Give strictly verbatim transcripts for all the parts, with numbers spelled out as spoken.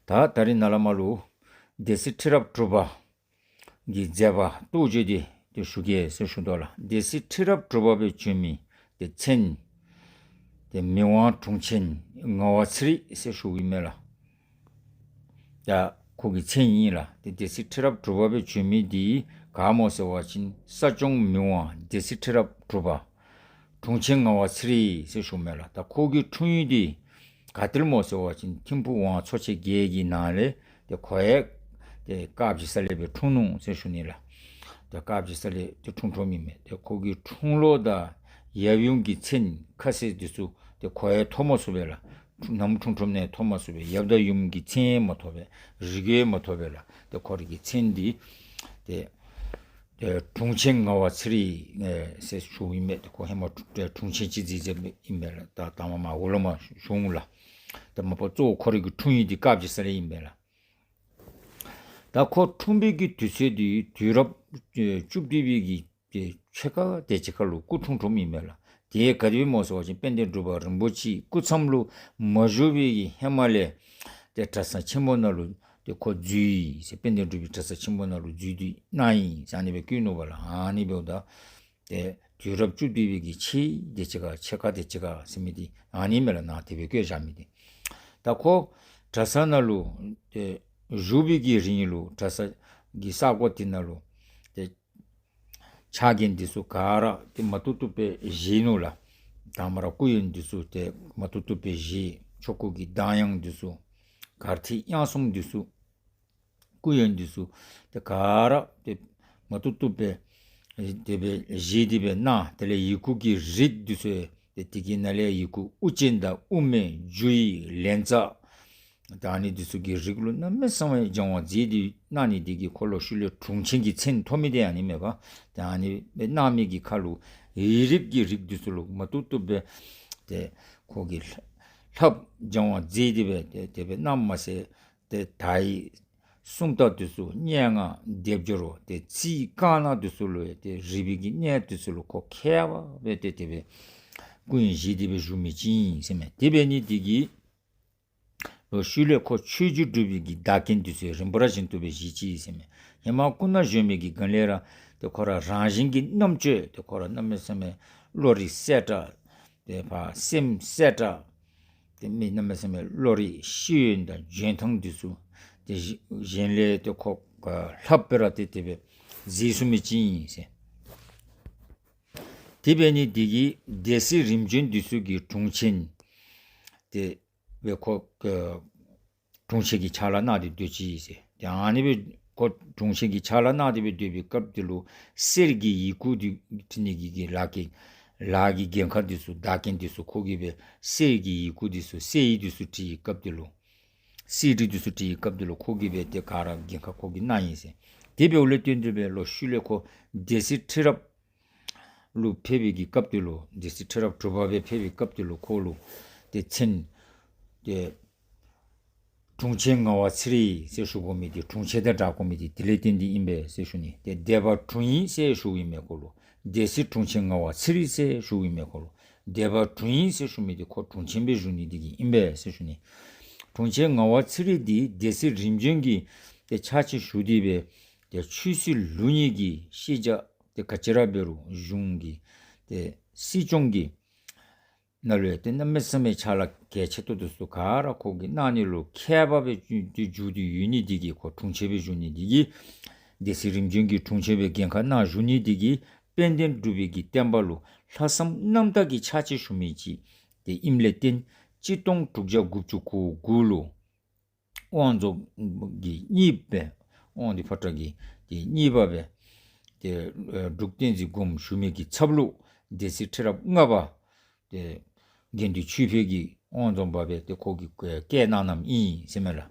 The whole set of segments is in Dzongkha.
ད་ད་རིས་ནཱ་ལས་མར་ལུ་སྡེ་སྲིད་ཁྲི་རབས་དྲུག་པ་གི་མཛད་པ་རྟོགས་བརྗོད་འདི་ཏེ་ཞུ་གེ་ཟེར་ཞུ་དོ་ལགས། སྡེ་སྲིད་ཁྲི་རབས་དྲུག་པ་སྦེ་བྱོན་མི་ཏེ་མཚན་ཏེ་མི་དབང་དྲུང་ཆེན་ངག་དབང་ཚེ་རིང་ཟེར་ཞུཝ་ཨིན་མས་ལགས། ད་ཁོ་གི་མཚན་ཨིན་ལགས། ཏེ་སྡེ་སྲིད་ཁྲི་རབས་དྲུག་པ་སྦེ་བྱོན་མི་འདི་ག་སྨོ་ཟེར་བ་ཅིན་ས་སྐྱོང་མི་དབང་སྡེ་སྲིད་ཁྲི་རབས་དྲུག་པ་དྲུང་ཆེན་ངག་དབང་ཚེ་རིང་ཟེར་ཞུཝ་མས་ལགས། ད་ཁོ་གི་འཁྲུངས་ཡུལ་འདི་ག་ཏེ་ལུ་སྨོ་ཟེར་བ་ཅིན་ཐིམ་ཕུག་ཝང་ཚོ་ཆེན་བརྒྱད་ཀྱི་ནང་ལས་ཏེ་ཁོ་ཡང་ཏེ་དཀར་སྦྱིས་ས་ལས་སྦེ་འཁྲུངས་ནུག་ཟེར་ཞུ་ནི་ལགས། ཏེ་དཀར་སྦྱིས་ས་ལས་ཏེ་འཁྲུངས་འཁྲུངསམ་ཨིན་མས། ཏེ་ཁོ་གི་འཁྲུངས་ལོ་དང་ཡབ་ཡུམ་གྱི་མཚན་ཁ་གསལ་འདི་ཚུ་ཏེ་ཁོ་ཡང་ཐོབ་མ་ཚུགས་པས་ལགས། ནམ་འཁྲུངས་འཁྲུངསམ་ཨིན་ན་ཐོབ་མ་ཚུགས་པས། ཡབ་དང་ཡུམ་གྱི་མཚན་མ་ཐོབ་པས། རིགས་ཡང་མ་ཐོབ་པས་ལགས། ཏེ་ཁོ་རའི་གི་མཚན་འདི་ཏེ་ཏེ་དྲུང་ཆེན་ངག་དབང་ཚེ་རིང་ཨེ་ཟེར་ཞུཝ་ཨིན་མས། ཏེ་ཁོ་ཧེ་མ་དྲུང་ཆེན་ཅིག་མཛད་མཛདཔ་ཨིན་མས་ལགས། ད་ད་མ་མ་འོག་ལུ་མ་ཞུ་འོང་ལགས། ད་མ་པ་གཙོ་བོ་ཁོ་རའི་གི་འཁྲུངས་ཡུལ་འདི་དཀར་སྦྱིས་ས་ལས་ཨིན་མས་ལགས། ད་ཁོ་འཁྲུངས་པའི་གི་དུས་ཚོད་འདི་དུས་རབས་ཨེ་བཅུ་བདུན་པའི་གི་ཏེ་ཕྱེད་ཀ་དེ་ཅིག་ཁར་ལུ་སྐུ་འཁྲུངས་འཁྲུངསམ་ཨིན་མས་ལགས། དེ་ག་དེ་སྦེ་སྨོ་ཟེར་བ་ཅིན་དཔལ་ལྡན་འབྲུག་པ་རིན་པོ་ཆེ་སྐུ་མཚམས་ལུ་མ་བཞུགས་པའི་གི་ཧེ་མ་ལས་ཏེ་གྲྭ་ས་ཆེན་པོ་ནང་ལུ་ཏེ་ཁོ་འཛུལ་ཡི་ཟེར། དཔལ་ལྡན་འབྲུག་པའི་གྲྭ་ས་ཆེན་པོ་ནང་ལུ་འཛུལ་ཏེ་གནང་ཡི་ཟེར་ཨ་ནི་སྦེ་བཀོད་ནུག་པ་ལགས། ཨ་ནི་འབདཝ་ད་ཏེ་དུས་རབས་བཅུ་བདུན་པའི་གི་ཕྱེད་དེ་ཅིག་ཁར་ཕྱེད་ཀ་དེ་ཅིག་ཁར་ཟེར་མི་འདི་ཨ་ནི་མས་ལགས། ནཱ་དེ་སྦེ་བཀོད་བཞག་མི་འདི། ད་ཁོ་གྲྭ་ས་ནང་ལུ་ཏེ་བཞུགས་པའི་གི་རིང་ལུ་གྲྭ་ས་གི་ས་གོ་དེ་ནང་ལུ་ཏེ་ཕྱག་འགན་འདི་ཚུ་ག་ར་ཏེ་མ་བཏུབ་བཏུབ་སྦེ་བཞེས་ནུག་ལགས། དང་པ་ར་སྐུ་ཡོན་འདི་ཚུ་ཏེ་མ་བཏུབ་བཏུབ་སྦེ་བཞེས། ཆོ་ག་གི་གདངས་དབྱངས་འདི་ཚུ་གར་ཐིག་དབྱངས་གསུམ་འདི་ཚུ་སྐུ་ཡོན་འདི་ཚུ་ཏེ་ག་ར་ཏེ་མ་བཏུབ་བཏུབ་སྦེ་དེ་སྦེ་བཞེས་ཏེ་སྦེ་གནང་། དེ་ལས་ཡི་གུ་གི་རིགས་འདི་ཚུ་ཏེ་དེ་གི་ནང་ལས་ཡི་གུ་དབུ་ཅན་དང་དབུ་མེད་འཇུ་ཡི་ལན་ཙ་ད་ཨ་ནི་འདི་ཚུ་གི་རིགས་ལུ་གནམ་མེད་ས་མེད་སྦྱང་བ་མཛད་དེ་གནང་ནི་འདི་གིས་ཁོ་ལུ་ཤུལ་ལས་དྲུང་ཆེན་གྱི་མཚན་ཐོབ་མི་འདི་ཨ་ནི་མས་པ། ཏེ་ཨ་ནི་སྦེ་གནང་མི་གི་ཁར་ལུ་ཡིག་རིགས་ཀྱི་རིགས་འདི་ཚུ་ལུ་མ་བཏུབ་བཏུབ་སྦེ་ཏེ་ཁོ་གིས་ལྷབ་སྦྱང་བ་མཛད་དེ་སྦེ་ཏེ་དེ་སྦེ་གནངམ་མ་ཚད་ཏེ་དག་ཡིག་སུམ་རྟགས་འདི་ཚུ་སྙན་ངག་སྡེབ་སྦྱོར་ཏེ་རྩིས་དཀར་ནག་འདི་ཚུ་ལུ་ཏེ་རིག་པའི་གི་གནས་འདི་ཚུ་ལུ་ཁོ་མཁས་པ་སྦེ་ཏེ་དེ་སྦེ་སྐུ་ཡོན་བཞེས་ཏེ་སྦེ་བཞུགས་མི་ཅིག་ཨིན་ཟེར་མས། དེ་འབད་ནི་འདི་གིས་ལོག་ཤུལ་ལས་ཁོ་ཆོས་རྗེ་འབྲུག་པའི་གི་བདག་རྐྱེན་འདི་ཚུ་རིམ་པ་ར་བཞིན་དུ་སྦེ་བཞེས་ཅི་ཟེར་མས། ཧེ་མ་སྐུ་ན་གཞོན་མི་གི་སྒང་ལས་ར་ཏེ་ཁོ་ར་རང་བཞིན་གྱི་རྣམ་དཔྱོད་ཏེ་ཁོ་ར་གནམ་མེད་ས་མེད་བློ་རིག་གསལ་དྲགས་ཏེ་ཕར་སེམས་གསལ་དྲགས་ཏེ་མི་གནམ་མེད་ས་མེད་བློ་རིག་ཤེས་ཡོན་དང་འཇོན་ཐངས་འདི་ཚུ་ཏེ་གཞན་ལས་ཏེ་ཁོ་ལྷག་པ་ར་ཏེ་དེ་སྦེ་མཛད་ཚུགས་མི་ཅིག་ཨིན་ཟེར། དེ་འབད་ནི་འདི་གིས་སྡེ་སྲིད་རིམ་བྱོན་འདི་ཚུ་གི་དྲུང་ཆེན་ཏེ་སྦེ་ཁོ་དྲུང་ཆེན་གྱི་ཕྱག་ལཱ་གནང་སྟེ་སྡོད་ཅི་ཟེར། ཏེ་ཨ་ནི་སྦེ་ཁོ་དྲུང་ཆེན་གྱི་ཕྱག་ལཱ་གནང་སྟེ་སྦེ་སྡོད་པའི་སྐབས་དེ་ལུ་གསེར་གྱི་ཡི་གུ་འདི་འབྲི་ནི་གི་གི་ལཱ་གི་ལཱ་གི་འགན་ཁག་འདི་ཚུ་བདག་རྐྱེན་འདི་ཚུ་ཁོ་གིས་སྦེ་གསེར་གྱི་ཡི་གུ་འདི་ཚུ་གསེར་ཡིག་འདི་ཚུ་བྲིས་པའི་སྐབས་དེ་ལུ་གསེར་བྲིས་འདི་ཚུ་བྲིས་པའི་སྐབས་དེ་ལུ་ཁོ་གིས་སྦེ་ཏེ་ག་ར་འགན་ཁག་ཁོ་གིས་གནང་ཡི་ཟེར། དེ་འབདཝ་ལས་བརྟེན་ཏེ་སྦེ་ལོག་ཤུལ་ལས་ཁོ་སྡེ་སྲིད་ཁྲི་རབས་ལུ་ཕེབས་པའི་གི་སྐབས་དེ་ལུ་སྡེ་སྲིད་ཁྲི་རབས་དྲུག་པ་སྦེ་ཕེབས་པའི་སྐབས་དེ་ལུ་ཁོ་ལུ་ཏེ་མཚན་ཏེ་དྲུང་ཆེན་ངག་དབང་ཚེ་རིང་ཟེར་ཞུ་དགོ་མི་འདི་དྲུང་ཆེན་དང་སྦྲགས་དགོ་མི་འདི་དེ་ལས་བརྟེན་ཏེ་ཨིན་པས་ཟེར་ཞུ་ནི། ཏེ་སྡེ་པ་དྲུང་ཡིག་ཟེར་ཞུཝ་ཨིན་མས་ཁོ་ལུ། སྡེ་སྲིད་དྲུང་ཆེན་ངག་དབང་ཚེ་རིང་ཟེར་ཞུཝ་ཨིན་མས་ཁོ་ལུ། སྡེ་པ་དྲུང་ཡིག་ཟེར་ཞུ་མི་འདི་ཁོ་དྲུང་ཆེན་སྦེ་བཞུགས་ནི་འདི་གིས་ཨིན་པས་ཟེར་ཞུ་ནི། དྲུང་ཆེན་ངག་དབང་ཚེ་རིང་འདི་སྡེ་སྲིད་རིམ་བྱོན་གྱི་ཏེ་ཕྱག་ཕྱི་ཞུ་སྟེ་སྦེ་ཏེ་ཆོས་སྲིད་ལུགས་གཉིས་ཀྱི་ཤེས་བྱ་ཏེ་ག་ཅི་ར་འབད་རུང་གཞུང་གི་ཏེ་སྲིད་སྐྱོང་གི་ནང་ལུ་ཡང་ཏེ་གནམ་མེད་ས་མེད་ཕྱག་ལཱ་གལ་ཆེ་ཏོག་ཏོ་ཚུ་ག་ར་ཁོ་གིས་གནང་ནི་ལུ་མཁས་པ་སྦེ་བརྩི་སྟེ་བཞུགས་ཏེ་ཡོད་ནི་འདི་གིས་ཁོ་དྲུང་ཆེན་སྦེ་བཞུགས་ནི་འདི་གིས་སྡེ་སྲིད་རིམ་བྱོན་གྱི་དྲུང་ཆེན་སྦེ་འགན་ཁག་གནང་བཞུགས་ནི་འདི་གིས་དཔལ་ལྡན་འབྲུག་པའི་གི་བསྟན་པ་ལུ་ལྷག་བསམ་རྣམ་དག་གི་ཕྱག་ཕྱི་ཞུ་མི་ཅིག་ཏེ་ཨིནམ་ལས་བརྟེན་གཅིག་སྟོང་དྲུག་བརྒྱ་དགུ་བཅུ་གོ་དགུ་ལུ་དབང་རྫོང་གི་གཉེརཔ་སྦེ་དབང་འདུས་ཕོ་བྲང་གི་ཏེ་གཉེརཔ་སྦེ་ཏེ་ཨེ་འབྲུག་བསྟན་འཛིན་སྒོམ་ཞུ་མི་གི་ཚབ་ལུ་སྡེ་སྲིད་ཁྲི་རབས་ལྔ་པ་ཏེ་དགེ་འདུན་ཆོས་འཕེལ་གྱི་དབང་རྫོང་པ་སྦེ་ཏེ་ཁོ་གིས་བཀལ་གནང་གནངམ་ཨིན་ཟེར་མས་ལགས།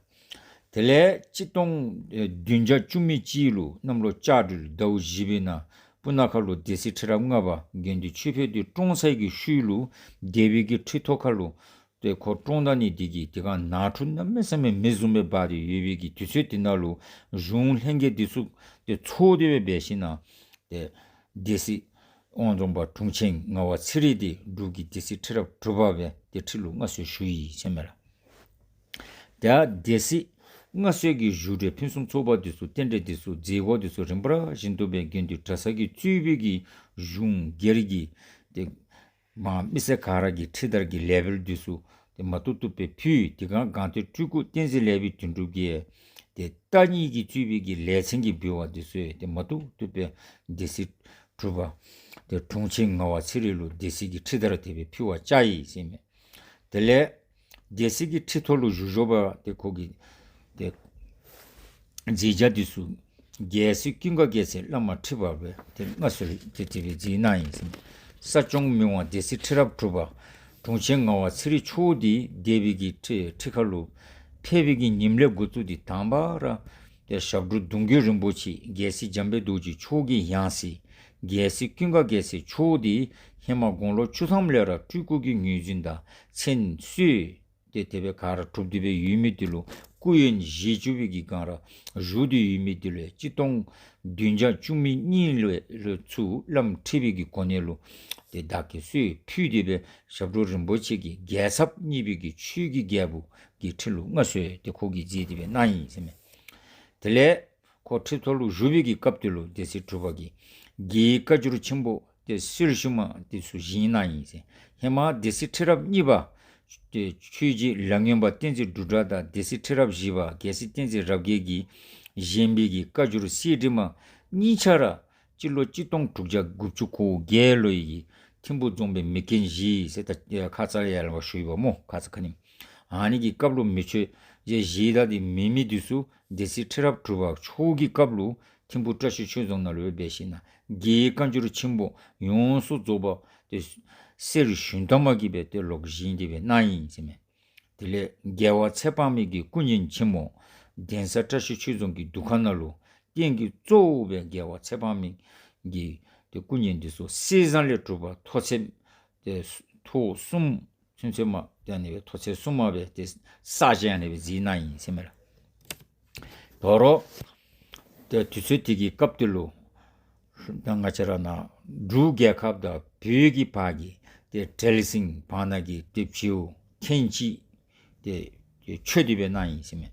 དེ་ལས་གཅིག་སྟོང་ཨེ་བདུན་བརྒྱ་བཅུ་མེད་གཅིག་ལུ་གནམ་ལོ་ལྕགས་སྦྲུལ་ཟླཝ་བཞི་པའི་ནང་སྤུ་ན་ཁ་ལུ་སྡེ་སྲིད་ཁྲི་རབས་ལྔ་པ་དགེ་འདུན་ཆོས་འཕེལ་འདི་བཀྲོངས་ཚར་གྱི་ཤུལ་ལུ་སྡེ་པའི་གི་ཁྲི་ཐོག་ཁ་ལུ་ཏེ་ཁོ་བཀྲོངས་ད་ནི་འདི་གིས་དེ་སྒང་ནང་འཁྲུག་གནམ་མེད་ས་མེད་མེ་བཟུམ་སྦེ་འབར་ཏེ་ཡོད་པའི་གི་དུས་ཚོད་དེ་ནང་ལུ་གཞུང་ལྷན་རྒྱས་འདི་ཚུ་ཏེ་ཚོགས་ཏེ་སྦེ་འབད་ཞིནམ་ཏེ་སྡེ་སྲིད་དབང་རྫོང་པ་དྲུང་ཆེན་ངག་དབང་ཚེ་རིང་འདི་འབྲུག་གི་སྡེ་སྲིད་ཁྲི་རབས་དྲུག་པ་སྦེ་ཏེ་ཁྲི་ལུ་མངའ་གསོལ་ཞུ་ཡི་ཟེར་མས་ལགས། ཏེ་སྡེ་སྲིད་ མངའ་གསོལ་གྱི་བཞུགས་གྲལ་ཕུན་སུམ་ཚོགས་པ་འདི་ཚུ་རྟེན་འབྲེལ་འདི་ཚུ་མཛད་སྒོ་འདི་ཚུ་རིམ་པ་བཞིན་དུ་སྦེ་དགེ་འདུན་གྲྭ་ཚང་གིས་གཙོས་པའི་གི་གཞུང་སྒེར་གྱི་ཏེ་མ་མི་སེར་ག་ར་གི་ཁྲི་དར་གྱི་ལེ་བེར་འདི་ཚུ་ཏེ་མ་ཐུབ་ཐུབ་སྦེ་ཕུལ། དེ་སྒང་སྒང་སྟེང་སྤྲུལ་སྐུ་བསྟན་འཛིན་ལེགས་པའི་དོན་གྲུབ་ཀྱིས་ཏེ་རྟ་གཉིས་ཀྱིས་གཙོས་པའི་གི་ལས་ཚན་གྱི་འབུལ་བ་འདི་ཚུ་ཏེ་མ་ཐུབ་ཐུབ་སྦེ་སྡེ་སྲིད་དྲུག་པ་ཏེ་དྲུང་ཆེན་ངག་དབང་ཚེ་རིང་ལུ་སྡེ་སྲིད་ཀྱི་ཁྲི་དར་དེ་སྦེ་ཕུལ་བར་བཅར་ཡི་ཟེར་མས། དེ་ལས་སྡེ་སྲིད་ཀྱི་ཁྲི་ཐོག་ལུ་བཞུགས་བཞུགས་པ་ཏེ་ཁོ་གིས་ཏེ་མཛད་བྱ་འདི་ཚུ་རྒྱལ་སྲས་ཀུན་དགའ་རྒྱལ་མཚན་བླ་མ་ཁྲི་པ་སྦེ་ཏེ་མངའ་གསོལ་ཏེ་དེ་སྦེ་མཛད་གནང་ཡི་ཟེར་མས། ས་སྐྱོང་མི་དབང་སྡེ་སྲིད་ཁྲི་རབས་དྲུག་པ་དྲུང་ཆེན་ངག་དབང་ཚེ་རིང་མཆོག་འདི་སྡེ་པའི་གི་ཁྲི་ཁྲི་ཁ་ལུ་ཕེབས་པའི་གི་ཉིནམ་ལས་འགོ་བཙུགས་ཏེ་དང་པ་ར་ཏེ་ཞབས་དྲུང་གདུང་བརྒྱུད་རིན་པོ་ཆེ་རྒྱལ་སྲས་འཇམ་དཔལ་རྡོ་རྗེ་མཆོག་གི་ཡང་སྲིད་རྒྱལ་སྲས་ཀུན་དགའ་རྒྱལ་མཚན་མཆོག་འདི་ཧེ་མ་དགུང་ལོ་བཅུ་ཐམ་ལས་ར་སྤྲུལ་སྐུ་གི་ངོས་འཛིན་དང་མཚན་གསོལ་ཏེ་དེ་སྦེ་ག་ར་གྲུབ་སྟེ་སྦེ་ཡོད་མི་འདི་ལུ་སྐུ་ཡོན་བཞེས་བཅུག་པའི་གི་སྒང་ར་བཞུགས་ཏེ་ཡོད་མི་འདི་ལུ་གཅིག་སྟོང་བདུན་བརྒྱ་བཅུ་མེད་གཉིས་ལུ་ལུ་ཚུར་བླམ་ཁྲི་པའི་གི་གོ་གནས་ལུ་ཏེ་བདག་གིས་གསོལ་ཕུལ་ཏེ་སྦེ་ཞབས་དྲུང་རིན་པོ་ཆེ་གི་རྒྱལ་ཚབ་གཉིས་པའི་གི་ཆོས་ཀྱི་རྒྱལ་པོ་གི་ཁྲི་ལུ་མངའ་གསོལ་ཏེ་ཁོ་གིས་མཛད་དེ་སྦེ་གནང་ཡི་ཟེར་མས། དེ་ལས་ཁོ་ཁྲི་ཐོག་ལུ་བཞུགས་པའི་གི་སྐབས་དེ་ལུ་སྡེ་སྲིད་དྲུག་པ་གིས་རྒྱའི་བཀའ་འགྱུར་ཆེན་པོ་ཏེ་གསེར་ཞུན་མ་འདི་ཚུ་བཞེངས་གནང་ཡི་ཟེར། ཧེ་མ་སྡེ་སྲིད་ཁྲི་རབས་གཉིས་པ་ཏེ་ཆོས་རྗེ་ལ་སྔོན་པ་བསྟན་འཛིན་འབྲུག་གྲགས་དང་སྡེ་སྲིད་ཁྲི་རབས་བཞི་པ་རྒྱལ་སྲས་བསྟན་འཛིན་རབ་རྒྱས་ཀྱིས་བཞེངས་པའི་གི་བཀའ་འགྱུར་གསེར་བྲིས་མ་གཉིས་ཆ་ར་སྤྱི་ལོ་གཅིག་སྟོང་དྲུག་བརྒྱ་དགུ་བཅུ་གོ་བརྒྱད་ལོའི་གི་ཐིམ་ཕུག་རྫོང་དཔོན་མི་རྒན་བཞི་ཟེར་ད་ཁ་ཙ་ཡར་ལས་ཞུ་ཡི་པ་སྨོ། ཁ་ཙ་ཁ་ཉིནམ་ཨ་ནི་གི་སྐབས་ལུ་མི་ཆོས་རྗེ་བཞི་དང་དེ་མེད་མི་འདི་ཚུ་སྡེ་སྲིད་ཁྲི་རབས་དྲུག་པ་མཆོག་གི་སྐབས་ལུ་ཐིམ་ཕུག་བཀྲ་ཤིས་ཆོས་རྫོང་ནང་ལུ་སྦེ་འབད་ཞིནམ་ལས་རྒྱའི་བཀའ་འགྱུར་ཆེན་པོ་ཡོངས་སུ་རྫོགས་པ་ཏེ་གསེར་ཞུན་ཐ་མ་གིས་སྦེ་ཏེ་ལོག་བཞེངས་ཏེ་སྦེ་གནང་ཡི་ཟེར་མས། དེ་ལས་རྒྱལ་བ་ཚེ་དཔག་མེད་ཀྱི་སྐུ་བརྙན་ཆེན་མོ་གདན་ས་བཀྲ་ཤིས་ཆོས་རྫོང་གི་འདུ་ཁང་ནང་ལུ་རྟེན་གྱི་གཙོ་བོ་སྦེ་རྒྱལ་བ་ཚེ་དཔག་མེད་ཀྱི་ཏེ་སྐུ་བརྙན་འདི་ཚུ་གསེར་ཟངས་ལས་གྲུབ་པ་ཐོག་ཚད་ཏེ་ཐོག་གསུམ་ཚུན་ཚོད་མ་ཏེ་ཨ་ནི་སྦེ་ཐོག་ཚད་གསུམ་མ་སྦེ་ཏེ་གསར་བཞེངས་ཨ་ནི་སྦེ་མཛད་གནང་ཡི་ཟེར་མས་ལགས། དོ་རུང་ཏེ་དུས་ཚོད་དེ་གི་སྐབས་དེ་ལུ་ད་ང་བཅས་ར་ནཱ་འབྲུག་རྒྱལ་ཁབ་དང་བོད་ཀྱི་བར་གྱི་ཏེ་བྲེལ་ཟིང་བར་ན་གི་ཏེ་བྱིའུ་ཐེངས་གཅིག་ཏེ་ཏེ་ཆོད་དེ་སྦེ་གནང་ཡི་ཟེར་མས།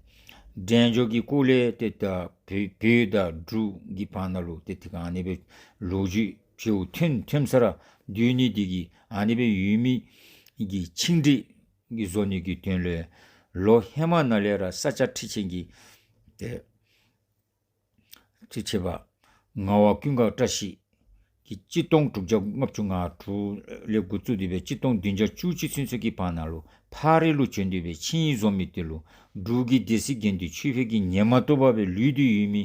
འབྲས་ལྗོངས་ཀྱི་སྐོར་ལས་ཏེ་ད་བོད་བོད་དང་འབྲུག་གི་བར་ན་ལུ་ཏེ་དེ་སྒང་ཨ་ནི་སྦེ་ལོ་རྒྱུས་བྱིའུ་ཐོན་ཐོནམ་ས་ར་སྡོད་ནི་དེ་གིས་ཨ་ནི་སྦེ་ཡོད་མི་གི་ཆིངས་འགྲིག་གི་བཟོ་ནི་གི་དོན་ལུ་ལོ་ཧེ་མ་ནང་ལས་ར་ས་སྐྱ་ཁྲི་ཆེན་གྱི་ཏེ་ཁྲི་ཆེན་པ་ངག་དབང་ཀུན་དགའ་བཀྲ་ཤིས་ཀྱིས་གཅིག་སྟོང་དྲུག་བརྒྱ་ལྔ་བཅུ་ང་དྲུག་ལས་འགོ་བཙུགས་ཏེ་སྦེ་གཅིག་སྟོང་བདུན་བརྒྱ་བཅུ་གཅིག་ཚུན་ཚོད་ཀྱི་བར་ན་ལུ་ཕག་རི་ལུ་བྱོན་ཏེ་སྦེ་ཆིངས་ཡིག་བཟོ་མི་དེ་ལུ་འབྲུག་གི་སྡེ་སྲིད་དགེ་འདུན་ཆོས་འཕེལ་གྱིས་ཉན་མ་བཏུབ་པར་སྦེ་ལུས་ཏེ་ཡོད་མི་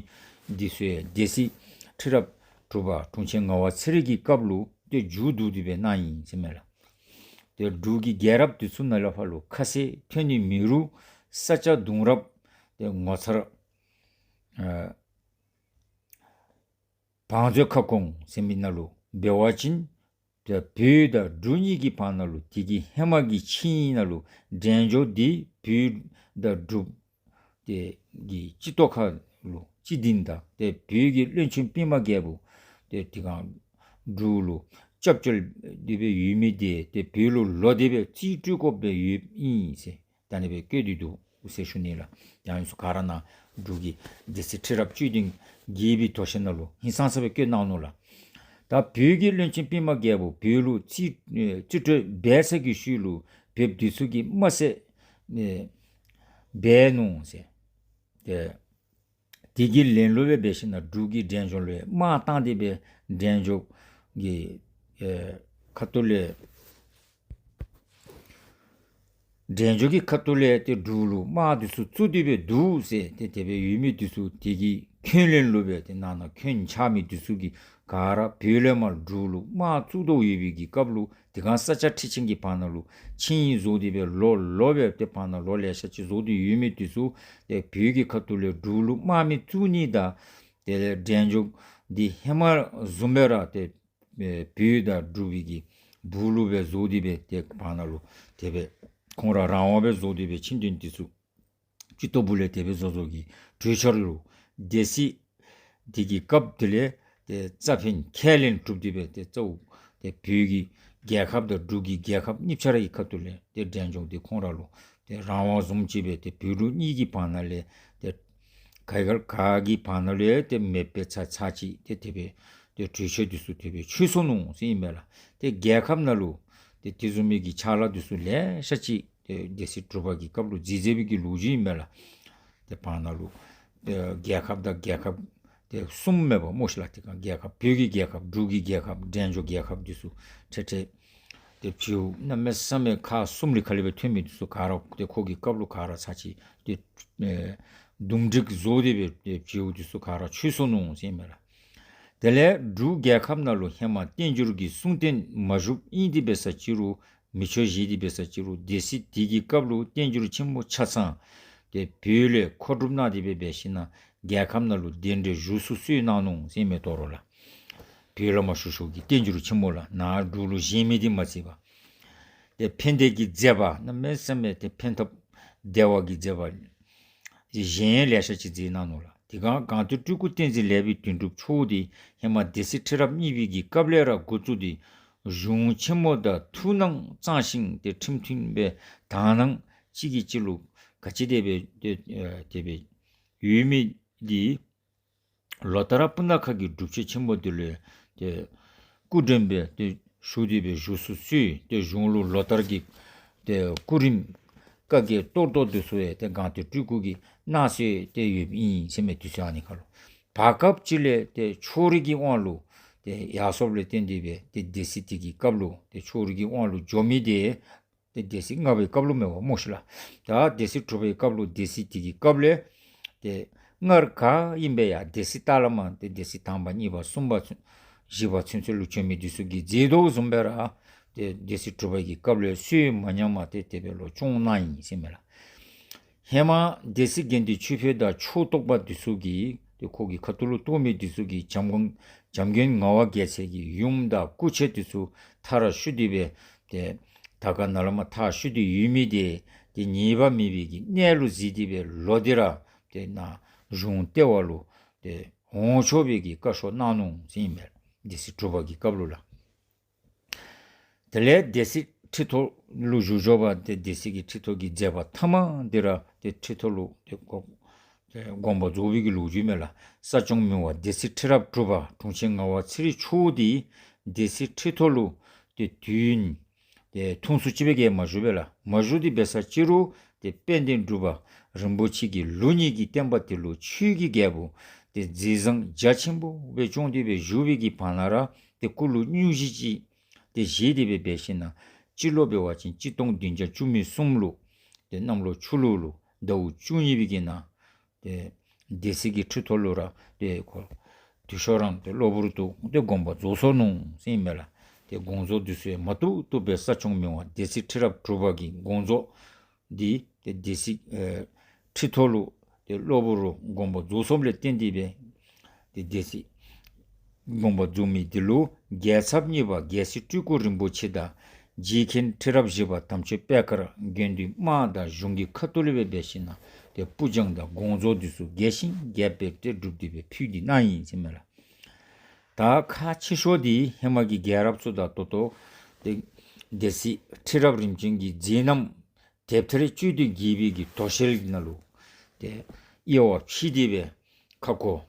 འདི་ཚུ་ཡང་སྡེ་སྲིད་ཁྲི་རབས་དྲུག་པ་དྲུང་ཆེན་ངག་དབང་ཚེ་རིང་གི་སྐབས་ལུ་ཏེ་མཇུག་བསྡུ་སྟེ་སྦེ་གནང་ཡི་ཟེར་མས་ལགས། ཏེ་འབྲུག་གི་རྒྱལ་རབས་འདི་ཚུ་ནང་ལས་ཕར་ལུ་ཁ་གསལ་ཐོན་ནི་མེད་རུང་ས་སྐྱ་གདུང་རབས་ཏེ་ངོ་མཚར་ཨ་བང་མཛོད་ཁ་སྐོང་ཟེར་མི་ནང་ལུ་འབད་བ་ཅིན་ཏེ་བོད་དང་འབྲུག་གཉིས་ཀྱི་བར་ན་ལུ་དེ་གི་ཧེ་མ་གི་ཆིངས་ཡིག་ནང་ལུ་འབྲས་ལྗོངས་འདི་བོད་དང་འབྲུག་ཏེ་གི་སྤྱི་ཏོག་ཁ་ལུ་སྤྱི་དོན་དང་ཏེ་བོད་ཀྱི་བློན་ཆེན་པདྨ་རྒྱལ་པོ་ཏེ་དེ་སྒང་འབྲུག་ལུ་སྐྱབས་བཅོལ་ཏེ་སྦེ་ཡོད་མི་འདི་ཏེ་བོད་ལུ་ལོག་སྟེ་སྦེ་རྩིས་སྤྲོད་དགོཔ་སྦེ་ཡོདཔ་ཨིན་ཟེར་ད་ཨ་ནི་སྦེ་བཀོད་དེ་འདུག་ཟེར་ཞུ་ནི་ལགས། ཡང་ཨིན་སོང་ག་ར་ནཱ་འབྲུག་གི་སྡེ་སྲིད་ཁྲི་རབས་བཅུ་བདུན་རྒྱས་པའི་དོ་ཤལ་ནང་ལུ་ཧིང་སངས་ས་སྦེ་བཀོད་གནང་ནུག་ལགས། ད་བོད་ཀྱི་བློན་ཆེན་པདྨ་རྒྱལ་པོ་བོད་ལུ་རྩིས་ཨེ་རྩིས་སྤྲོད་འབད་ཚར་གྱི་ཤུལ་ལུ་བོདཔ་འདི་ཚུ་གིས་དམར་བསད་ཨེ་འབད་ནུག་ཟེར། ཏེ་དེ་གི་ལན་ལུ་སྦེ་འབད་ཞིན་ན་འབྲུག་གིས་འབྲས་ལྗོངས་ལུ་དམག་བཏང་སྟེ་སྦེ་འབྲས་ལྗོངས་ཀྱི་ཨེ་ཁ་ཐུག་ལས་འབྲས་ལྗོངས་ཀྱི་ཁ་ཐུག་ལས་ཏེ་འབྲུག་ལུ་དམག་འདི་ཚུ་བཙུགས་ཏེ་སྦེ་འདུག་ཟེར་ཏེ་དེ་སྦེ་ཡོད་མི་འདི་ཚུ་དེ་གི་འཁོན་ལན་ལུ་སྦེ་ཏེ་ནང་ན་འཁོན་ཆགས་མི་འདི་ཚུ་གིས་ག་ར་བོད་ལས་མར་འབྲུག་ལུ་དམག་བཙུགས་དོ་ཡོད་པའི་གི་སྐབས་ལུ་དེ་སྒང་ས་སྐྱ་ཁྲི་ཆེན་གྱི་བར་ན་ལུ་ཆིངས་ཡིག་བཟོ་སྟེ་སྦེ་ལོ་ལོ་སྦེ་ཏེ་བར་ན་ལོ་ལེ་ཤ་ཅིག་བཟོ་སྟེ་ཡོད་མི་འདི་ཚུ་ཏེ་བོད་ཀྱི་ཁ་ཐུག་ལས་འབྲུག་ལུ་དམག་མི་བཙུགས་ནི་དང་དེ་ལས་འབྲས་ལྗོངས་འདི་ཧེ་མ་བཟུམ་སྦེ་ར་ཏེ་ཨེ་བོད་དང་འབྲུག་པའི་གི་སྦུག་ལུ་སྦེ་བཟོ་སྟེ་སྦེ་ཏེ་བར་ན་ལུ་དེ་སྦེ་ཁོང་ར་རང་དབང་སྦེ་བཟོ་སྟེ་སྦེ་ཆིངས་དོན་འདི་ཚུ་སྤྱི་ཏོག་པོ་ལས་དེ་སྦེ་བཟོ་བཟོ་གི་གྲོས་འཆར་ལུ་སྡེ་སྲིད་དེ་གི་སྐབས་དེ་ལས་ཏེ་རྩ་ཕན་ཁས་ལེན་གྲུབ་སྟེ་སྦེ་ཏེ་གཙོ་བོ་ཏེ་བོད་ཀྱི་རྒྱལ་ཁབ་དང་འབྲུག་གི་རྒྱལ་ཁབ་གཉིས་ཆ་ར་གི་ཁ་ཐུག་ལས་ཏེ་འབྲས་ལྗོངས་འདི་ཁོང་ར་ལུ་ ཏེ་རང་དབང་བཟུམ་ཅིག་སྦེ་ཏེ་བོད་འབྲུག་གཉིས་ཀྱི་བར་ན་ལས་ཏེ་ག་ག་གི་བར་ན་ལས་ཏེ་མེདཔ་སྦེ་ཚར་ཚར་ཅིག་ཏེ་དེ་སྦེ་ཏེ་གྲོས་ཆོད་འདི་ཚུ་དེ་སྦེ་ཆོད་སོ་ནུག་ཟེར་ཨིན་མས་ལགས། ཏེ་རྒྱལ་ཁབ་ནང་ལུ་ཏེ་དེ་བཟུམ་མའི་གི་ཕྱག་ལཱ་འདི་ཚུ་ལེ་ཤ་ཅིག་ཏེ་སྡེ་སྲིད་དྲུག་པ་གི་སྐབས་ལུ་མཛད་མཛད་པའི་གི་ལོ་རྒྱུས་ཨིན་མས་ལགས། ཏེ་བར་ན་ལུ་ཏེ་རྒྱལ་ཁབ་དང་རྒྱལ་ཁབ་ཏེ་གསུམ་མེན་པ་སྨོ་ཤིག་ལགས། ཏེ་གང་རྒྱལ་ཁབ་བོད་ཀྱི་རྒྱལ་ཁབ་འབྲུག་གི་རྒྱལ་ཁབ་འབྲས་ལྗོངས་རྒྱལ་ཁབ་འདི་ཚུ་ཏེ་ཏེ་ཏེ་བྱིའུ་གནམ་མེད་ས་མེད་ཁག་གསུམ་ལས་ཁ་ལས་སྦེ་ཐོན་མི་འདི་ཚུ་ག་ར་ཏེ་ཁོ་གི་སྐབས་ལུ་ག་ར་ཚར་ཅིག་ཏེ་ཨེ་འདུམ་འགྲིག་བཟོ་སྟེ་སྦེ་ཏེ་བྱིའུ་འདི་ཚུ་ག་ར་ཆོད་སོ་ནུག་ཟེར་ཨིན་མས་ལགས། དེ་ལས་འབྲུག་རྒྱལ་ཁབ་ནང་ལུ་ཧེ་མ་བསྟན་འགྱུར་གྱི་གསུང་རྟེན་མ་བཞུགས་ཨིན་ཏེ་འབད་ས་ཅིག་རུང་མི་ཆོས་བཞེས་ཏེ་འབད་ས་ཅིག་རུང་སྡེ་སྲིད་དེ་གི་སྐབས་ལུ་བསྟན་འགྱུར་ཆེན་མོ་ཆ་ཚང་ཏེ་བོད་ལས་མཁོ་སྒྲུབ་གནང་སྟེ་སྦེ་འབད་ཞིན་ན་རྒྱལ་ཁབ་ནང་ལུ་གདན་འདྲེན་ཞུ་ཚུགས་ཚུགས་གནང་ནུག་ཟེར་ཨིན་མས་དོ་རུང་ལགས། བོད་ལས་མར་ཞུ་ཞུཝ་གི་བསྟན་འགྱུར་ཆེན་མོ་ལགས། ནཱ་འབྲུག་ལུ་བཞེངས་མི་འདི་མ་ཚད་པར་ཏེ་ཕན་བདེ་གི་མཛད་པ་གནམ་མེད་ས་མེད་ཏེ་ཕན་ཐབས་བདེ་བ་གི་མཛད་པ་གཞན་ལེ་ཤ་ཅིག་མཛད་གནང་ནུག་ལགས། དེ་སྒང་སྒང་སྟེང་སྤྲུལ་སྐུ་བསྟན་འཛིན་ལེགས་པའི་དོན་གྲུབ་མཆོག་འདི་ཧེ་མ་སྡེ་སྲིད་ཁྲི་རབས་གཉིས་པའི་གི་སྐབས་ལས་ར་འགོ་བཙུགས་ཏེ་གཞུང་ཆེན་མོ་དང་ཐུགས་སྣང་གཙང་ཞིང་ཏེ་ཁྲིམས་མཐུན་སྦེ་དག་སྣང་གཅིག་གིས་གཅིག་ལུ་ག་ཅི་དེ་སྦེ་ཏེ་ཨེ་དེ་སྦེ་ཡོད་མི་འདི་ལོ་ལྟར་སྤུ་ན་ཁ་གི་སྒྲུབ་མཆོད་ཆེན་མོ་འདི་ལུ་ཏེ་སྐུ་མགྲོན་སྦེ་ཏེ་ཞུ་སྟེ་སྦེ་བཞུགས་ཚུགས་ཚུགས་ཏེ་གཞུང་ལུ་ལོ་ལྟར་གྱི་ཏེ་སྐུ་རིམ་བཀའ་བརྒྱད་གཏོར་བཟློག་འདི་ཚུ་ཡང་ཏེ་སྒང་སྟེང་སྤྲུལ་སྐུ་གིས་གནང་སྲོལ་ཏེ་ཡོདཔ་ཨིན་ཟེར་མི་འདི་ཚུ་ཨ་ནི་ཁར་ལུ་བར་སྐབས་ཅིག་ལས་ཏེ་ཕྱོགས་རིས་ཀྱི་དབང་ལུ་ཏེ་ཡར་སོངམ་ལས་བརྟེན་ཏེ་སྦེ་ཏེ་སྡེ་སྲིད་དེ་གི་སྐབས་ལུ་ཏེ་ཕྱོགས་རིས་ཀྱི་དབང་ལུ་འགྱོ་མི་འདི་ཏེ་སྡེ་སྲིད་ལྔ་པའི་སྐབས་ལུ་མེན་པ་སྨོ་ཤིག་ལགས། ད་སྡེ་སྲིད་དྲུག་པའི་སྐབས་ལུ་སྡེ་སྲིད་དེ་གི་སྐབས་ལས་ཏེ་སྔར་ག་ཨིན་པའི་ཡང་སྡེ་སྲིད་ད་ལས་མར་ཏེ་སྡེ་སྲིད་དང་པ་གཉིས་པ་གསུམ་པ་ཚུན་བཞི་པ་ཚུན་ཚོད་ལུ་བྱོན་མི་འདི་ཚུ་གིས་མཛད་དོ་བཟུམ་སྦེ་ར་ཏེ་སྡེ་སྲིད་དྲུག་པ་གི་སྐབས་ལས་སྲོལ་མ་ཉམས་པར་ཏེ་དེ་སྦེ་ལོག་སྐྱོང་གནང་ཡི་ཟེར་ཨིན་མས་ལགས། ཧེ་མ་སྡེ་སྲིད་དགེ་འདུན་ཆོས་འཕེལ་དང་ཕྱོགས་གཏོགས་པ་འདི་ཚུ་གིས་ཏེ་ཁོ་གི་ཁ་ཐུག་ལུ་གཏོགས་མི་འདི་ཚུ་གིས་བྱམས་མགོན་བྱམས་མགོན་ངག་དབང་རྒྱལ་མཚན་གྱི་ཡུམ་དང་སྐུ་མཆོད་འདི་ཚུ་མཐར་བཤུད་དེ་སྦེ་ཏེ་ད་ག་ནཱ་ལས་མར་མཐར་བཤུད་དེ་ཡོད་མི་འདི་ཏེ་ཉེས་པ་མེད་པའི་གི་གནས་ལུ་གཟིགས་ཏེ་སྦེ་ལོག་སྟེ་ར་ཏེ་ནཱ་གཞུང་ལྟེ་བ་ལུ་ཏེ་འོང་ཆོག་པའི་གི་བཀའ་ཤོག་གནང་ནུག་ཟེར་ཨིན་མས། སྡེ་སྲིད་དྲུག་པ་གི་སྐབས་ལུ་ལགས། དེ་ལས་སྡེ་སྲིད་ཁྲི་ཐོག་ལུ་བཞུགས་བཞུགས་པ་ཏེ་སྡེ་སྲིད་ཀྱི་ཁྲི་ཐོག་གི་མཛད་པ་མཐའ་མ་འདི་ར་ཏེ་ཁྲི་ཐོག་ལུ་ཏེ་དགོངས་པ་རྫོགས་པའི་གི་ལོ་རྒྱུས་མས་ལགས། ས་སྐྱོང་མི་དབང་སྡེ་སྲིད་ཁྲི་རབས་དྲུག་པ་དྲུང་ཆེན་ངག་དབང་ཚེ་རིང་མཆོག་འདི་སྡེ་སྲིད་ཁྲི་ཐོག་ལུ་ཏེ་དུས་ཡུན་ཏེ་ཐུང་སུ་ཅིག་སྦེ་གིས་མ་བཞུགས་པས་ལགས། མ་བཞུགས་ཏེ་འབད་ས་ཅིག་རུང་ཏེ་དཔལ་ལྡན་འབྲུག་པ་རིན་པོ་ཆེ་གི་ལུགས་གཉིས་ཀྱི་བསྟན་པ་འདི་ལུ་ཆོས་ཀྱི་རྒྱལ་པོ་ཏེ་མཛད་བཟང་རྒྱ་ཆེན་པོ་སྦེ་སྐྱོང་སྟེ་སྦེ་བཞུགས་པའི་གི་བར་ན་ར་ཏེ་སྐུ་ལུ་སྙུང་གཞི་ཅིག་ཏེ་བཞེས་ཏེ་སྦེ་འབད་ཞིན་ན་སྤྱི་ལོ་འབད་བ་ཅིན་གཅིག་སྟོང་བདུན་བརྒྱ་བཅུ་མེད་གསུམ་ལུ་ཏེ་གནམ་ལོ་ཆུ་ལུག་ལུ་ཟླཝ་བཅུ་གཉིས་པའི་གི་ནང་ཏེ་སྡེ་སྲིད་ཀྱི་ཁྲི་ཐོག་ལུ་ར་ཏེ་ཁོ་དུས་ཤོག་རང་ཏེ་གློ་བུར་དུ་ཏེ་དགོངས་པ་རྫོགས་སོ་ནུག་ཟེར་ཨིན་མས་ལགས། ཏེ་དགོངས་རྫོགས་འདི་ཚུ་ཡང་མ་བཏུབ་བཏུབ་སྦེ་ས་སྐྱོང་མི་དབང་སྡེ་སྲིད་ཁྲི་རབས་དྲུག་པ་གི་དགོངས་རྫོགས་འདི་ཏེ་སྡེ་སྲིད་ཨེ་ཁྲི་ཐོག་ལུ་ཏེ་གློ་བུར་དུ་དགོངས་པ་རྫོགས་སོངམ་ལས་བརྟེན་ཏེ་སྦེ་ཏེ་སྡེ་སྲིད་དགོངས་པ་རྫོགས་མི་འདི་ལུ་རྒྱལ་ཚབ་གཉིས་པ་རྒྱལ་སྲས་སྤྲུལ་སྐུ་རིན་པོ་ཆེ་དང་རྗེ་མཁན་ཁྲི་རབས་བཞི་པ་དམ་ཆོས་པད་དཀར་དགེ་འདུན་དམངས་དང་གཞུང་གི་ཁ་ཐུག་ལས་སྦེ་འབད་ཞིན་ན་ཏེ་སྤུར་སྦྱང་དང་དགོངས་རྫོགས་འདི་ཚུ་རྒྱས་ཤིང་རྒྱས་པར་ཏེ་སྒྲུབ་སྟེ་སྦེ་ཕུལ་ཏེ་གནང་ཡི་ཟེར་ཨིན་མས་ལགས། ད་ཁག་ཆེ་ཤོས་འདི་ཧེ་མ་གི་རྒྱལ་རབས་ཚུ་དང་ད་ལྟོ་ཏེ་སྡེ་སྲིད་ཁྲི་རབས་རིམ་བྱོན་གྱི་མཛད་རྣམ་དེབ་ཐེར་བཅུད་དུ་བསྡུས་པའི་གི་དོ་ཤལ་ནང་ལུ་ཏེ་དབྱེ་བ་ཕྱེ་སྟེ་སྦེ་ཁ་སྐོང་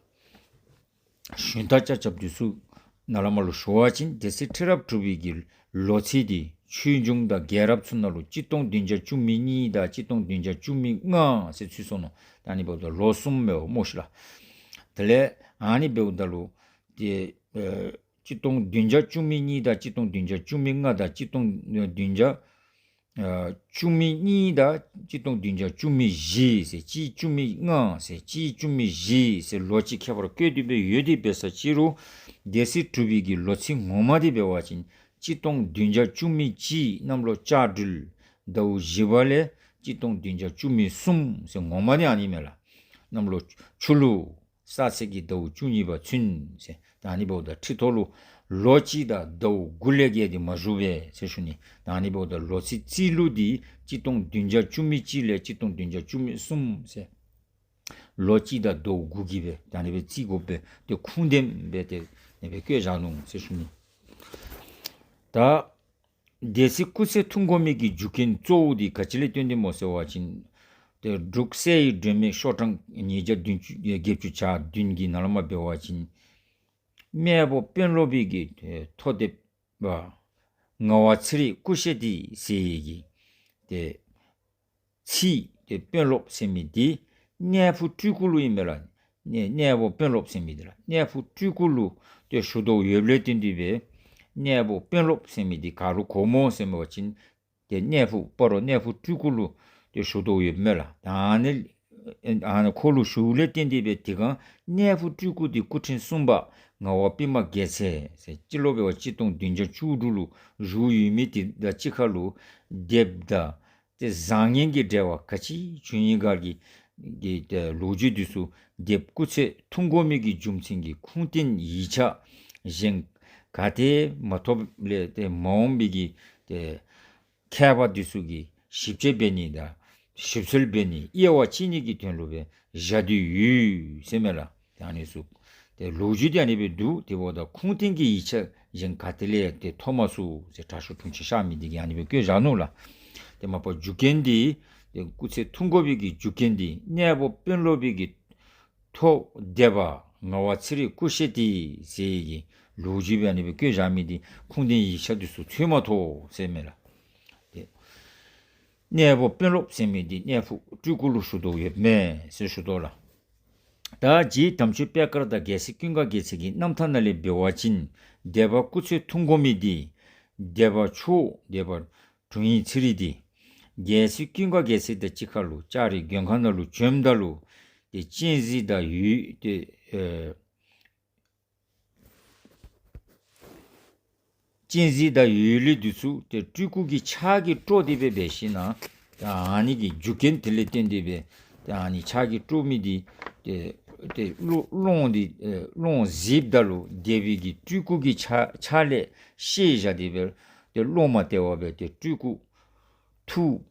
ཞུན་དག་རྐྱབ་རྐྱབ་འདི་ཚུ་ནཱ་ལས་མར་ལུ་ཞུ་བ་ཅིན་སྡེ་སྲིད་ཁྲི་རབས་དྲུག་པའི་གི་ལོ་ཚིགས་འདི་ཆོས་འབྱུང་དང་རྒྱལ་རབས་ཚུ་ནང་ལུ་གཅིག་སྟོང་བདུན་བརྒྱ་བཅུ་མེད་གཉིས་དང་གཅིག་སྟོང་བདུན་བརྒྱ་བཅུ་མེད་ལྔ་ཟེར་ཚུད་སོ་ནུག། ད་ཨ་ནི་འབདཝ་ད་ལོ་གསུམ་མས་པ་སྨོ་ཤིག་ལགས། དེ་ལས་ཨ་ནི་འབདཝ་ད་ལུ་ཏེ་ཨེ་གཅིག་སྟོང་བདུན་བརྒྱ་བཅུ་མེད་གཉིས་དང་གཅིག་སྟོང་བདུན་བརྒྱ་བཅུ་མེད་ལྔ་དང་གཅིག་སྟོང་བདུན་བརྒྱ་ཨ་བཅུ་མེད་གཉིས་དང་གཅིག་སྟོང་བདུན་བརྒྱ་བཅུ་མེད་བཞི་ཟེར་གཅིག་བཅུ་མེད་ལྔ་ཟེར་གཅིག་བཅུ་མེད་བཞི་ཟེར་ལོ་ཚིགས་ཁྱད་པར་བཀོད་དེ་སྦེ་ཡོད་དེ་འབད་ས་ཅིག་རུང་སྡེ་སྲིད་དྲུག་པའི་གི་ལོ་ཚིགས་ངོ་མ་འདི་འབད་བ་ཅིན་གཅིག་སྟོང་བདུན་བརྒྱ་བཅུ་མེད་གཅིག་གནམ་ལོ་ལྕགས་སྦྲུལ་ཟླཝ་བཞི་པ་ལས་གཅིག་སྟོང་བདུན་བརྒྱ་བཅུ་མེད་གསུམ་ཟེར་ངོ་མ་འདི་ཨ་ནི་མས་ལགས། གནམ་ལོ་ཆུ་ལུག་གསར་ཚེས་ཀྱི་ཟླཝ་བཅུ་གཉིས་པ་ཚུན་ཟེར། ད་ཨ་ནི་འབདཝ་ད་ཁྲི་ཐོག་ལུ་ལོ་གཅིག་དང་ཟླཝ་དགུ་ལས་བརྒལ་ཏེ་མ་བཞུགས་པས་ཟེར་ཞུ་ནི། ད་ཨ་ནི་འབདཝ་ད་ལོ་ཚིགས་རྩིས་ལུགས་འདི་གཅིག་སྟོང་བདུན་བརྒྱ་བཅུ་མེད་གཅིག་ལས་གཅིག་སྟོང་བདུན་བརྒྱ་བཅུ་མེད་གསུམ་ཟེར་ལོ་གཅིག་དང་ཟླཝ་དགུ་གི་སྦེ་ད་ཨ་ནི་སྦེ་རྩིས་དགོཔ་སྦེ་ཏེ་ཁུངས་ལྡནམ་སྦེ་ཏེ་ཨ་ནི་སྦེ་བཀོད་བཞག་ནུག་ཟེར་ཞུ་ནི། ད་ སྡེ་སྲིད་སྐུ་ཚེ་ཐུང་དགོ་མི་གི་རྒྱུ་རྐྱེན་གཙོ་བོ་འདི་ག་ཅི་ལས་བརྟེན་ཏེ་སྨོ་ཟེར་བ་ཅིན་ཏེ་འབྲུག་སྲས་ཡི་སྒྲོན་མེ་ཤོག་གྲངས་ཉིས་བརྒྱ་བདུན་ཅུ་བརྒྱད་ཅུ་གྱ་བདུན་གྱི་ནང་ལས་མར་འབད་བ་ཅིན་གནས་ཕུ་དཔོན་སློབ་པའི་གི་ཐོ་དེབ་པ་ངག་དབང་ཚེ་རིང་སྐུ་གཤེགས་ཏེ་ཟེར་གི་ཏེ་ཚེ་ཏེ་དཔོན་སློབ་ཟེར་མི་འདི་གནས་ཕུ་སྤྲུལ་སྐུ་ལུ་ཨིན་མས་ལགས། གནས་གནས་ཕུ་དཔོན་སློབ་ཟེར་མི་འདི་ལགས། གནས་ཕུ་སྤྲུལ་སྐུ་ལུ་ཏེ་ཞུ་དོ་ཡོདཔ་ལས་བརྟེན་ཏེ་སྦེ་གནས་ཕུ་དཔོན་སློབ་ཟེར་མི་འདི་ག་ལུ་གོཝ་སྨོ་ཟེར་བ་ཅིན་ཏེ་གནས་ཕུ་སྤ་རོ་གནས་ཕུ་སྤྲུལ་སྐུ་ལུ་ཏེ་ཞུ་དོ་ཡོདཔ་མས་ལགས། ད་ཨ་ནི་ཨ་ནི་ཁོ་ལུ་ཞུཝ་ལས་བརྟེན་ཏེ་སྦེ་དེ་སྒང་གནས་ཕུ་སྤྲུལ་སྐུ་འདི་སྐུ་ཕྲེང་གསུམ་པ་ངག་དབང་པདྨ་རྒྱལ་མཚན་ཟེར་སྤྱི་ལོ་འབད་བ་གཅིག་སྟོང་བདུན་བརྒྱ་བཅུ་དྲུག་ལུ་བཞུགས་ཡོད་མི་འདི་དང་གཅིག་ཁར་ལུ་སྡེ་པ་དང་ཏེ་བཟང་ངན་གྱི་འབྲེལ་བ་ག་ཅི་བྱུང་ཡི་ག་གི་གི་ཏེ་ལོ་རྒྱུས་འདི་ཚུ་སྡེ་པ་སྐུ་ཚེ་ཐུང་དགོ་མི་གི་རྒྱུ་མཚན་གྱི་ཁུངས་བསྟན་ཡིག་ཆ་གཞན་ག་ཏེ་མ་ཐོབ་ལས་ཏེ་མ་འོངས་པའི་གི་ཏེ་མཁས་པ་འདི་ཚུ་གིས་ཞིབ་དཔྱད་འབད་ནི་དང་ཞིབ་འཚོལ་འབད་ནི་དབྱེ་བ་ཕྱེ་ནི་གི་དོན་ལུ་སྦེ་བཞག་སྟེ་ཡོད་ཟེར་མས་ལགས། ཏེ་ཨ་ནི་ཚུ་ཏེ་ལོ་རྒྱུས་འདི་ཨ་ནི་སྦེ་འདུག། དེ་འབདཝ་ད་ཁུངས་བསྟན་གྱི་ཡིག་ཆ་གཞན་ག་ཏེ་ལས་ཏེ་ཐོབ་མ་ཚུགས་ཟེར་དྲག་ཤོས་དྲུང་ཆེན་གཤགས་མི་འདི་གིས་ཨ་ནི་སྦེ་བཀོད་བཞག་ནུག་ལགས། ཏེ་མ་པ་རྒྱུ་རྐྱེན་འདི་ཏེ་སྐུ་ཚེ་ཐུང་དགོ་པའི་གི་རྒྱུ་རྐྱེན་འདི་གནས་ཕུ་དཔོན་སློབ་པའི་གི་ཐོ་དེབ་པ་ངག་དབང་ཚེ་རིང་སྐུ་གཤེགས་ཏེ་ཟེར་གི་ལོ་རྒྱུས་སྦེ་ཨ་ནི་སྦེ་བཀོད་བཞག་མི་འདི་ཁུངས་བསྟན་ཡིག་ཆ་འདི་ཚུ་འཚོལ་མ་ཐོབ་ཟེར་མས་ལགས། ཏེ་གནས་ཕུ་དཔོན་སློབ་ཟེར་མི་འདི་གནས་ཕུ་སྤྲུལ་སྐུ་ལུ་ཞུ་དོ་ཡོདཔ་མས་ཟེར་ཞུ་དོ་ལགས། ད་རྗེ་དམ་ཆོས་པད་དཀར་དང་རྒྱལ་སྲས་ཀུན་དགའ་རྒྱལ་མཚན་གྱི་རྣམ་ཐར་ནང་ལས་འབད་བ་ཅིན་སྡེ་པ་སྐུ་ཚེ་ཐུང་དགོ་མི་འདི་སྡེ་པ་མཆོག་སྡེ་པ་དྲུང་ཡིག་ཚེ་རིང་འདི་རྒྱལ་སྲས་ཀུན་དགའ་རྒྱལ་མཚན་དང་གཅིག་ཁར་ལུ་ལྕགས་རི་མགོན་ཁང་ནང་ལུ་བྱོནམ་ད་ལུ་ཏེ་སྤྱན་གཟིགས་དང་ཡུལ་ཏེ་ཨེ་སྤྱན་གཟིགས་དང་ཡུལ་ལི་འདི་ཚུ་ཏེ་སྤྲུལ་སྐུ་གི་ཕྱག་གིས་དཀྲོགས་ཏེ་སྦེ་འབད་ཞིན་ན་ཏེ་ཨ་ནི་གི་རྒྱུ་རྐྱེན་དེ་ལས་བརྟེན་ཏེ་སྦེ་ཏེ་ཨ་ནི་ཕྱག་གིས་དཀྲོགས་མི་འདི་ཏེ་ཏེ་ཀློང་ཀློང་འདི་ཨེ་ཀློང་གཟིགསཔ་ད་ལུ་སྡེ་པའི་གི་སྤྲུལ་སྐུ་གི་ཕྱག་ཕྱག་ལས་ཤེས་བཞག་སྟེ་སྦེ་ཏེ་སློབ་མ་ལྟེ་བ་སྦེ་ཏེ་སྤྲུལ་སྐུ་ཐུགས་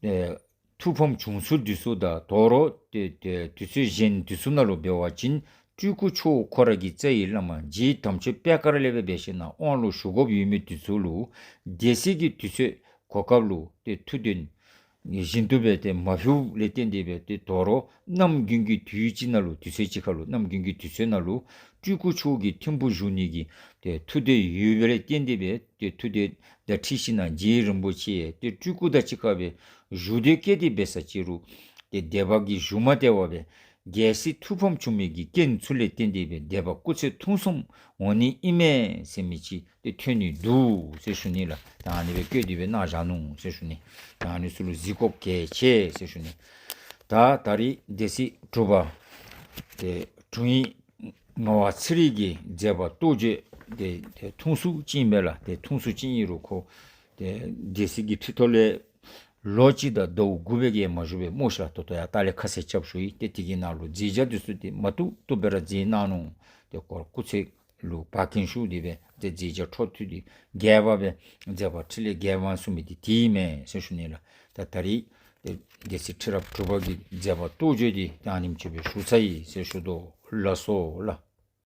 ཨེ་ཐུགས་ཕམ་བྱུང་ཚུལ་འདི་ཚུ་དང་དོ་རུང་ཏེ་ཏེ་དུས་ཚོད་གཞན་འདི་ཚུ་ནང་ལུ་འབད་བ་ཅིན་སྤྲུལ་སྐུ་མཆོག་ཁོ་ར་གི་རྩ་བའི་བླ་མ་རྗེ་དམ་ཆོས་པད་དཀར་ལས་སྦེ་འབད་ཞིན་ན་དབང་ལུ་ཞུ་དགོཔ་ཡོད་མི་འདི་ཚུ་ལུ་སྡེ་སྲིད་ཀྱིས་དུས་ཚོད་གོ་སྐབས་ལུ་ཏེ་ཐུགས་འདོད་བཞིན་དུ་སྦེ་ཏེ་མ་ཕུལཝ་ལས་བརྟེན་ཏེ་སྦེ་ཏེ་དོ་རུང་གནམ་དགུན་གྱི་དུས་ཅིག་ནང་ལུ་དུས་ཚོད་ཅིག་ཁར་ལུ་གནམ་དགུན་གྱི་དུས་ཚོད་ནང་ལུ་སྤྲུལ་སྐུ་མཆོག་གི་ཐིམ་ཕུག་བཞུགས་ནི་གི་ཏེ་ཐུགས་འདོད་ཡོད་པ་ལས་བརྟེན་ཏེ་སྦེ་ཏེ་ཐུགས་འདོད་དང་འཁྲིལ་ཞིན་ན་རྗེ་རིན་པོ་ཆེ་ཏེ་སྤྲུལ་སྐུ་དང་གཅིག་ཁར་སྦེ་བཞུགས་ཏེ་བསྐྱེད་དེ་འབད་ས་ཅིག་རུང་ཏེ་སྡེ་པ་གི་བཞུགས་མ་སྟེར་བར་སྦེ་རྒྱལ་སྲིད་ཐུགས་ཕམ་བྱུང་མི་གི་རྐྱེན་ཚུ་ལས་བརྟེན་ཏེ་སྦེ་སྡེ་པ་སྐུ་ཚེ་ཐུང་སོངམ་འོང་ནི་ཨིན་མས་ཟེར་མི་ཅིག་ཏེ་ཐོན་ནི་འདུག་ཟེར་ཞུ་ནི་ལགས། ད་ཨ་ནི་སྦེ་བཀོད་དེ་སྦེ་གནང་བཞག་ནུག་ཟེར་ཞུ་ནི། ད་ཨ་ནི་ཚུ་ལུ་གཟིགས་དགོཔ་གལ་ཆེ་ཟེར་ཞུ་ནི། ད་ད་རིས་སྡེ་སྲིད་དྲུག་པ་ཏེ་དྲུང་ཡིག་ངག་དབང་ཚེ་རིང་གི་མཛད་པ་རྟོགས་བརྗོད་ཏེ་ཏེ་ཐུང་སུ་ཅིག་ཨིན་པས་ལགས། ཏེ་ཐུང་སུ་ཅིག་ཨིན་རུང་ཁོ་ཏེ་སྡེ་སྲིད་ཀྱི་ཁྲི་ཐོག་ལས་ལོ་གཅིག་དང་ཟླཝ་དགུ་སྦེ་གིས་མ་བཞུགས་པས་སྨོ་ཤིག་ལགས། ད་ལྟོ་ཡང་ལྟག་ལས་ཁ་གསལ་རྐྱབ་ཞུ་ཡི། ཏེ་དེ་གི་ནང་ལུ་མཛད་བྱ་འདི་ཚུ་ཏེ་མ་བཏུབ་བཏུབ་སྦེ་ར་མཛད་གནང་ནུག། ཏེ་ཁོ་སྐུ་ཚེ་ལུ་བར་རྐྱེན་ཞུགས་ཏེ་སྦེ་ཏེ་མཛད་བྱ་འཕྲོ་མཐུད་དེ་རྒྱས་པ་སྦེ་མཛད་པ་འཕྲིན་ལས་རྒྱས་པ་གསུངས་མི་འདི་དེ་ཨིན་མས་ཟེར་ཞུ་ནི་ལགས། ད་ད་རིས་ཏེ་སྡེ་སྲིད་ཁྲི་རབས་དྲུག་པ་གི་མཛད་པ་རྟོགས་བརྗོད་འདི་ཏེ་ཨ་ནེམ་ཅིག་སྦེ་ཞུ་ཚར་ཡི་ཟེར་ཞུ་དོ་ལགས་སོ་ལགས།